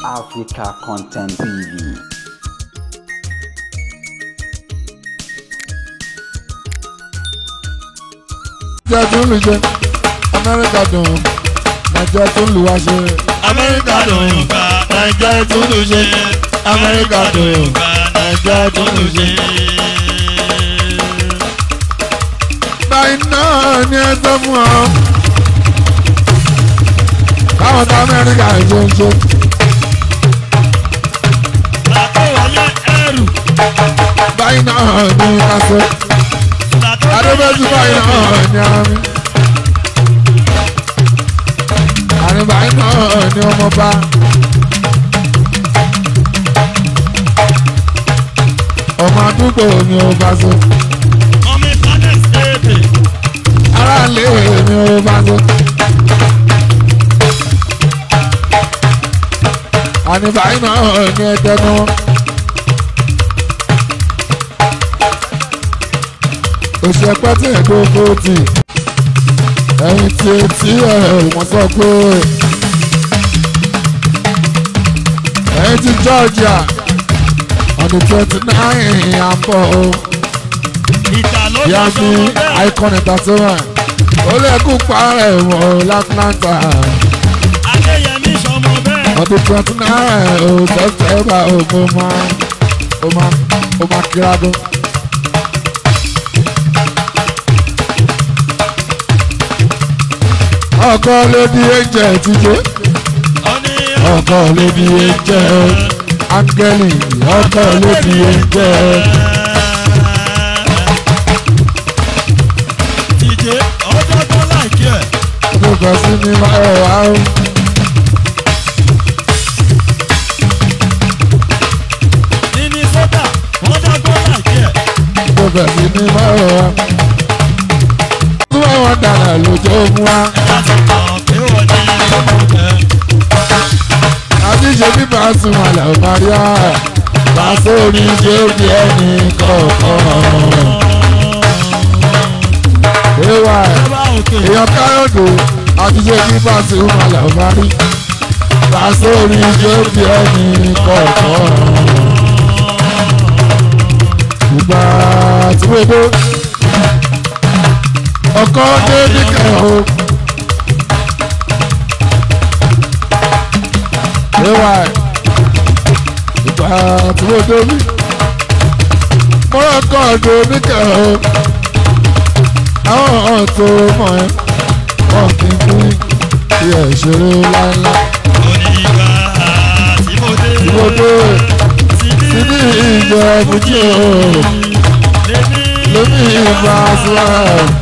Africa Content TV. Jẹ́ tún lù ṣe Amẹ́ríkà dùn, Nàìjíríà tún lù wá ṣe. Amẹ́ríkà dùn, Nàìjíríà tún lù ṣe. Amẹ́ríkà dùn, Nàìjíríà tún lù ṣe. Báyìí náà ni ẹ sọ fún ọ. Báwọn tó Amẹ́ríkà ṣe ń ṣe. Làkọ̀wọlé ẹrù. Báyìí náà ni ká sọ. Adébẹ́sí báyìí náà ni àmì. Àní báyìí náà ni ọmọ bá. Ọmọ àdúgbò ni ó bá sọ. Mọ̀mí Planet Èbè. Aráàlú ni ó bá sọ. Àní báyìí náà ni ẹ̀jẹ̀ náà. Òṣèpẹ́ tí ẹ̀dọ́ fòtì ẹ̀yìn tí etí ẹ̀ wọ́n sọ pé ẹ̀yìn tí Georgia on the 29 àbọ̀ o. Ìta ló Ìyá sọ mi bẹ́ẹ̀. Icon Entertainment ó lè kú parẹ́ wọ̀ l'Atlanta Adéyẹmí sọmọ bẹ́ẹ̀. on the 29 o September o mo máa kíra gan. Ọkọ ló di ẹ̀jẹ̀ tíjẹ́. Ó ní Ọkọ ló di ẹ̀jẹ̀ áńgẹ́lì, ọkọ ló di ẹ̀jẹ̀. Tìjẹ́ ọjọ́ tó láìkí ẹ̀. Ọkọ sí ní ẹ̀ wá o. Minnesota wọ́n dọ́gbọ́n láìkí ẹ̀. Ọkọ sí ní ẹ̀ wá. Tí wọ́n wọ́n dára lójó mú wa. Láti mọ̀ pé wọ́n ní ọmọ jẹ. Àti ṣe bí Pasuma là Maria. Pàṣẹ orin ṣe bí ẹnì kọ̀ọ̀kan. Ewa Bàbá òkè. èèyàn Káyọ̀dé àti ṣe bí Pasuma là Maria. Pàṣẹ orin ṣe bí ẹnì kọ̀ọ̀kan. Ìgbà tí mo dé ọkọ dé níkẹ́ o. Ewa ìgbà tí mo dé bí mọ́rọ́kọ́ dé níkẹ́ o. Àwọn ọ̀tún mọ̀ ẹ́ wọ́n kì í fún iye ìṣeré láéláé. Ó ní ìgbà tí mo dé. Tí mo dé Síbí síbí ìjọ fújì o. lèmi Lómi ìgbà sílẹ̀.